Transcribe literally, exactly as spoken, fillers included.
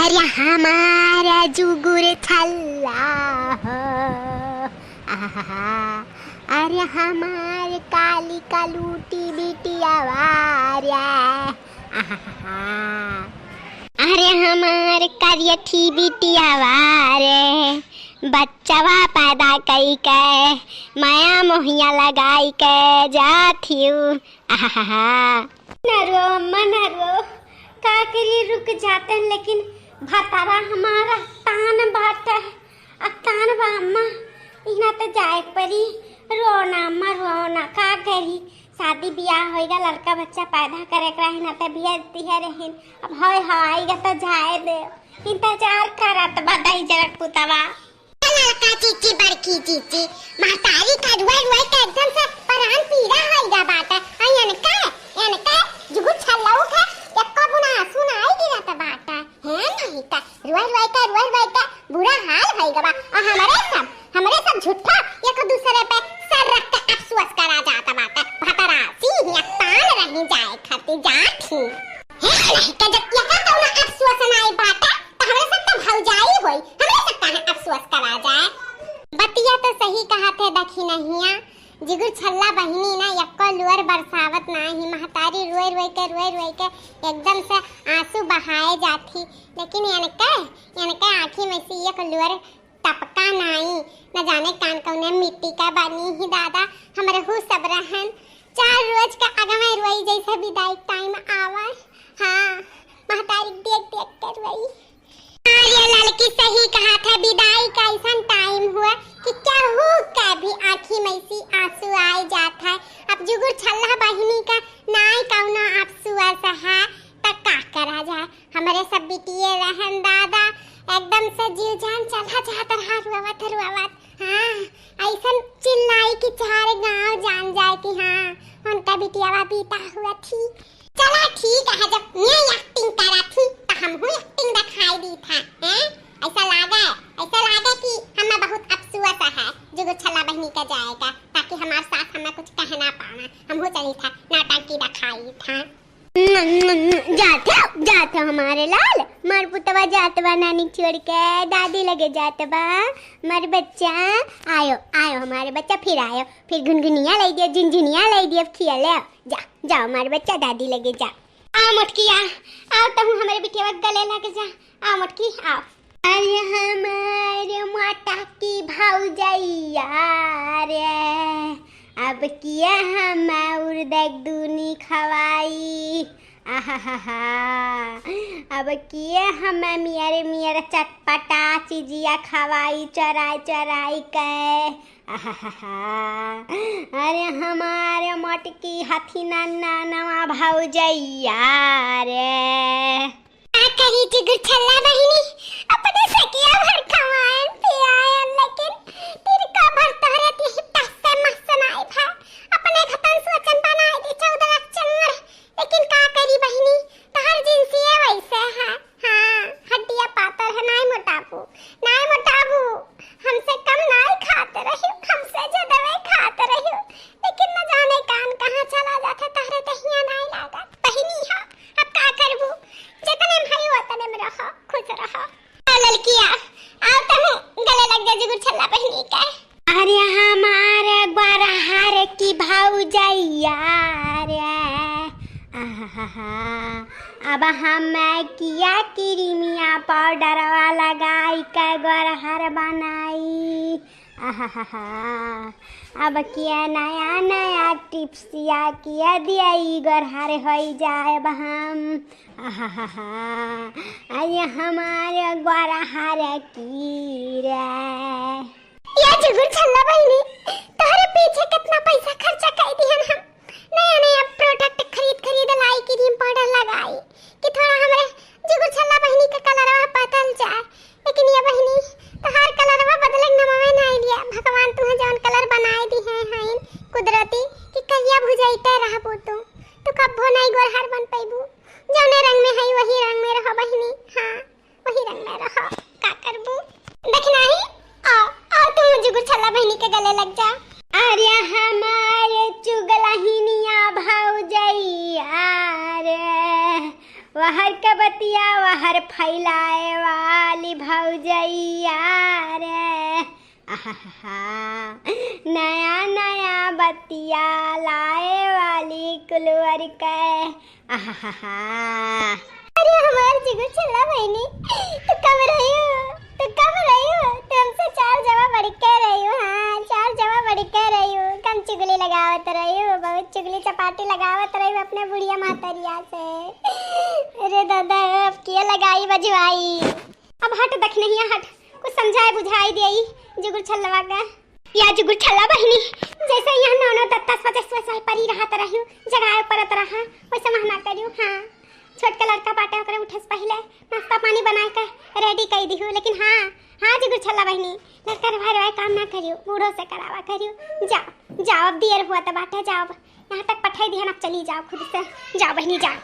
अरे हमारा जुगुर छल्ला हो, आहा, अरे हमार काली कलूटी बिटियावा रे, आहा, अरे हमार करियठी बिटियावा रे, बच्चवा पैदा कई के, माया मोहिया लगाई के जाथिउ। आहा, ना रो अम्मा, ना रो। का करी, रुक जातन, लेकिन भतारा हमारा तान बाटे। अब तान बा अम्मा, इहाँ त जाए परी। रो ना अम्मा, रो ना, का करी? शादी बियाह होइगा, लड़का बच्चा पैदा करे के रहे ना, त बियाह दिहे रहिन। अब होय हवाई गा त जाए दे। इंतजार करत बा दहिजरक पुतवा। ललका चीची, बड़की चीची, महतारी का रुआ रुआ के एकदम से परान पीरा होइगा बाटे। आ एनके, एनके जुगु छल्लऊ के एक्को बुना आंसू नाई गिरत बाटे। हे नहीं का, रुआ रुआ के, रुआ रुआ के बुरा हाल होइगा बा। आ हमरे सब, हमरे सब झूठा एक दूसरे पे सर रख के अफसोस करा जात बाटे। भतरासी ही अकतान रही जाए खातिर जात ही। हे नहीं का, जब एका कौनो अफसोस नाई बाटे, त हमरे सब त भौजाई होई, हमरे सब काहे अफसोस करा जाए? बतिया त सही कहत है दखिनहिया, जिगुर छल्ला बहिनी ना एक्को लुअर बरसावत ना ही, महतारी रोए रोए के, रोए रोए के एकदम से आंसू बहाए जात ही, लेकिन एनके, एनके आँखी में से एक लुअर टपका नाई, न जाने कान कौने मिट्टी का बनी ही दादा, हमरे हु सब रहन। चार रोज का अगवे रोई जैसे विदाई टाइम आवा। हाँ, महतारी देख देख के रोई। हाँ, ये लड़की सही कहत है, विदाई का ऐसन टाइम हुआ कि केहू का भी आँखी में से आंसू आए जात है। अब जुगुर छल्ला बहिनी का नाई कौनो अफसोस है, त का करा जाए? हमरे सब बिटिये रहन दादा, एकदम से जीव जान चला जात रहा रुआवत रुआवत। हाँ, ऐसन चिल्लाई कि चार गांव जान जाए कि हाँ, उनका बिटियावा बीता हुआ थी। चला ठीक है, जब ये एक्टिंग करा थी तो हमहू एक्टिंग दिखाई दी था, हैं? ऐसा लागे, ऐसा लागे कि हमें बहुत अफसोस है, जुगुर छल्ला बहिनी का जाएगा, ताकि हमार सास हमें कुछ कहना पावा, हमहू चली था, नौटंकी दिखाई था। जात हो, जात हो हमारे लाल, मार पुतवा जात बा नानी छोड़ के, दादी लगे जात बा। मार बच्चा, आयो, आयो हमारे बच्चा, फिर आयो, फिर गुनगुनिया लाई दियो, झुनझुनिया लाई दियो, खिया ले, जा, जाओ मार बच्चा, दादी लगे जा। आओ मोटकी, आ, आओ तहू हमारे बिटिया के गले लग जा, आओ मोटकी, आओ। अरे हमारे मोटा की भौजैया रे, अब किया हम उर्दक दूनी खवाई, आहाहा। अब किया हम मियर मियर चटपटा चीजिया खवाई, चराई चराई के, आहाहा। अरे हमारे मोटकी हथी नन्ना नवा भौजैया रे। का कही जिगुर छल्ला बहिनी, अपने सखिया भर खवाएन पियाएन, लेकिन तिनका भर तोहरे तिही टस से मस नाई भा। अपने खतन सोचन बनाए दे चौदह चंगर, लेकिन का करी बहिनी, तोहर जिनसिये वैसे है। हाँ, हड्डिया पातर है, नाई मोटाबू, नाई मोटाबू। हमसे कम नाई खात रही, हमसे ज्यादा खात रही, लेकिन न जाने कान कहाँ चला जाता, तोहरे तहिया नाई लागत। बहिनी हा, अब का करबू? जितने में हई, उतने में रहो, खुश रहो। आ ललकिया, आओ तहूँ गले लग जा जिगुर छल्ला बहिनी के। अरे हमारे बरहर की भौजैया रे, आहाहा। अब हम किया क्रीमिया पाउडरवा लगाई के गोरहर बनाई। आहाहा। अब किया नया नया टिप्सिया किया दिया ई गोरहर होई जाए अब हम। आहाहा। अरे हमारे गोरहर की रे। या जुगुर छल्ला बहिनी, तोहरे पीछे कितना पैसा खर्चा कर दिहन हम। नया नया प्रोडक्ट खरीद खरीद लाई, क्रीम पाउडर लगाई कि थोड़ा हमरे जुगुर छल्ला बहिनी के कलरवा बदल जाए। लेकिन या बहिनी, तोहार कलरवा बदले के नमवे नाई लिया। भगवान तुहे जौन कलर बनाए दिहे हैं कुदरती कि कहिया भुजाइते रहबू तू। तू कब्बो नाई गोरहर बन पैबू। जौने रंग में हई वही रंग में रहो बहिनी। हाँ। वही रंग में रहो, का करबू? देख नाही, आओ, आओ तू जुगुर छल्ला बहिनी के गले लग जा। अरे हमारे चुगलहिनिया भौजैया रे, वहर के बतिया वहर फैलाए वाली भौजैया रे, आहा, नया नया बतिया लाए वाली कुलवर के, आहा। अरे हमार जिगुर छल्ला बहिनी, तू कब रही हो? तू कब रही हो? तू हमसे चार जवा बढ़ के रही हो, हाँ, चार जवा बढ़ के रही हो। कम चुगली लगावत रही हो, बहुत चुगली चपाटी लगावत रही हो अपने बुढ़िया महतरिया से। अरे दादा, अब किया लगाई बजवाई? अब हट दखिनहिया हट, कुछ समझाए बुझाई देई जुगुर छल्लवा का। या जुगुर छल्ला बहिनी, जैसे यहाँ नौ नौ दस दस बजे सुबह सुबह परी रहत रहियो, जगाए परत रहा, वैसे मना करियो। हाँ, छोटका लड़का बाटे, ओकरे उठे से पहिले नाश्ता पानी बनाए के ready कई दिहु। लेकिन हाँ, हाँ जुगुर छल्ला बहिनी, लड़का रवाए रवाए काम ना करियो, बूढ़ो से करावा करियो। जाओ, जाओ, अब देर हुआ त बाटे, जाओ, यहाँ तक पठाई दिहन, अब चली जाओ खुद से। जाओ बहिनी, जाओ।